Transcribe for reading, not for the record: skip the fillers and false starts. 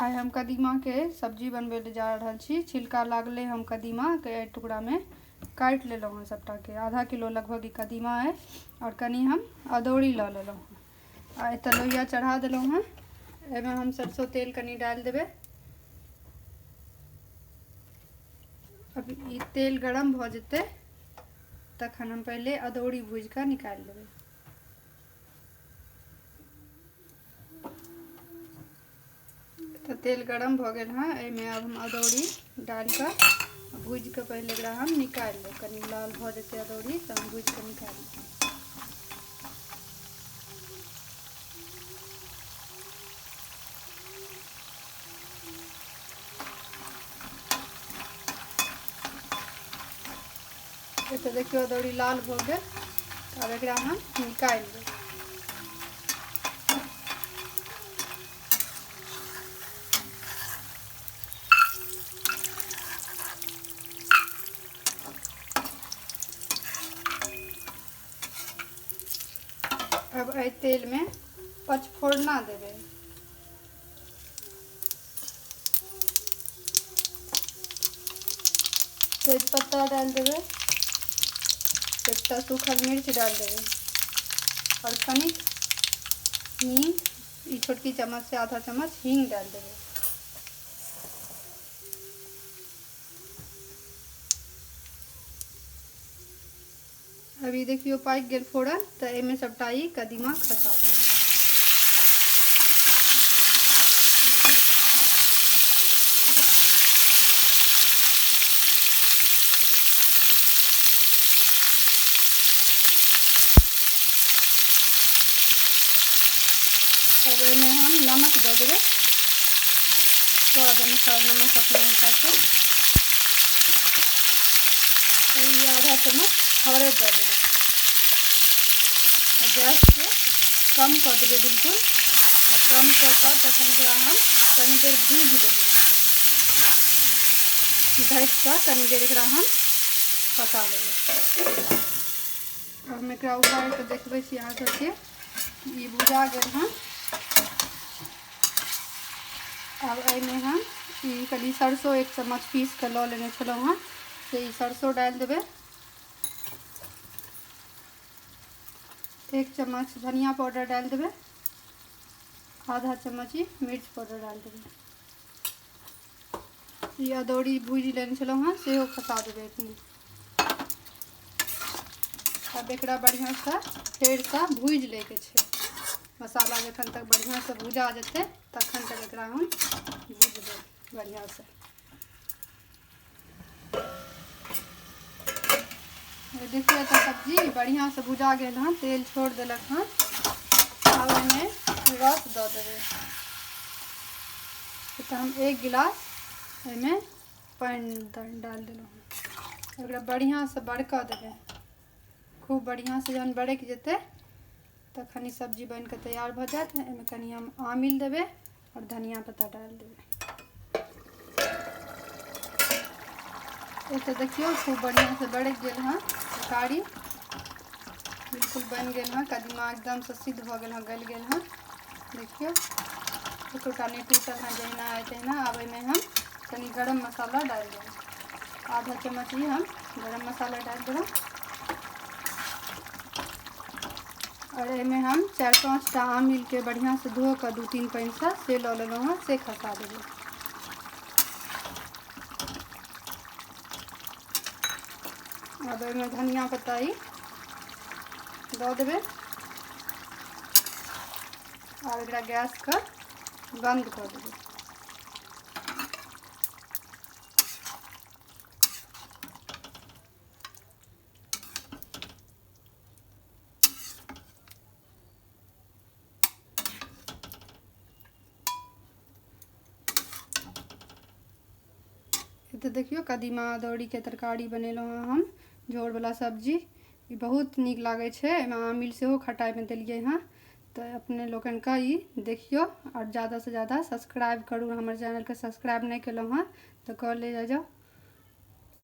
आइ हम कदीमाके सब्जी बनबै लए जा रहल छी। छिलका लागलै हम कदीमाके एहि टुकड़ामे काटि लेलहुँ हँ सबटाके। आधा किलो लगभग ई कदीमा अइ आओर कनि हम अदौड़ी लऽ लेलहुँ हँ। आ एतऽ लोहिया चढ़ा देलहुँ हँ। एहिमे हम सरसो तेल कनि डालि देबै। अब ई तेल गरम भऽ जेतै तखन हम पहिले अदौड़ी भूजि कऽ निकालि लेबै। तऽ तेल गरम भऽ गेल हँ। एहिमे आब हम अदौड़ी डालि कऽ भूजि कऽ पहिले एकरा हम निकालि लेब। कनि लाल भऽ जेतै अदौड़ी तऽ हम भूजि कऽ निकालि लेब। एतऽ देखियौ अदौड़ी लाल भऽ गेल। आब एकरा हम निकालि लेब। अब एहि तेलमे पचफोरना देबै। तेजपत्ता डालि देबै, एकटा सूखल मिर्च डालि देबै आओर कनि हींग, ई छोटकी चम्मच से आधा चम्मच हींग डालि देबै। अभी देखियौ पाकि गेल फोरन, तऽ एहिमे सबटा ई कदीमा खसा देबै। अब एहिमे हम नमक दऽ देबै, स्वाद अनुसार नमक अपना हिसाबसँ, और ई आधा चम्मच हरदि दऽ देबै। आ गैसके कम कऽ देबै बिल्कुल। आ कम कऽ कऽ तखन एकरा हम कनि देर भूजि लेबै, ढकि कऽ कनि देर एकरा हम पका लेबै। हम एकरा उतारि कऽ देखबै छी अहाँ सबके कि ई भुजा गेल हँ। आब एहिमे हम ई कनि सरसो एक चम्मच पीस कऽ लऽ लेने छलहुँ हँ, से ई सरसो डालि देबै। एक चम्मच धनिया पाउडर डालि देबै, आधा चम्मच ई मिर्च पाउडर डालि देबै। ई अदौड़ी भूजि लेने छलहुँ हँ सेहो खसा देबै एखनी। आब एकरा बढ़िआँसँ फेरसँ भूजि लैके छै। मसाला जखन तक बढ़िआँसँ भुजा जेतै तखन तक एकरा हम भूजबै बढ़िआँसँ। देखियौ तऽ सब्जी बढ़िआँसँ भुजा गेल हँ, तेल छोड़ि देलक हँ। आब एहिमे रस दऽ देबै। तऽ हम एक गिलास एहिमे पानि डालि देलहुँ हँ। एकरा बढ़िआँसँ बरकऽ देबै। खूब बढ़िआँसँ जहन बरकि जेतै तखन ई सब्जी बनिकऽ तैयार भऽ जायत। एहिमे कनि हम आमिल देबै आओर धनिया पत्ता डालि देबै। एतऽ देखियौ खूब बढ़िआँसँ बरकि गेल हँ तरकारी, बिल्कुल बनि गेल हँ। कदीमा एकदमसँ सिद्ध भऽ गेल हँ, गलि गेल हँ। देखियौ एकोटा नहि टूटल हँ, जहिना अइ तहिना। आब एहिमे हम कनि गरम मसाला डालि देबै। आधा चम्मच ही हम गरम मसाला डालि देबै। और एहिमे हम 4-5 टा आमिलके बढ़िआँसँ धो कऽ 2-3 पानिसँ से लऽ लेलहुँ हँ, से खसा देबै। आब एहिमे धनिया पत्ता ई दऽ देबै। आब एकरा गैसके बन्द कऽ देबै। तऽ देखियौ कदीमा अदौड़ीके तरकारी बनेलहुँ हँ हम, झोरवला सब्जी। ई बहुत नीक लागै छै। एहिमे आमिल सेहो खटाइमे देलियै हँ। तऽ अपने लोकनिके ई देखियौ आओर ज़्यादासँ ज़्यादा सब्सक्राइब करू। हमर चैनलके सब्सक्राइब नहि केलहुँ हँ तऽ कऽ ले जाउ।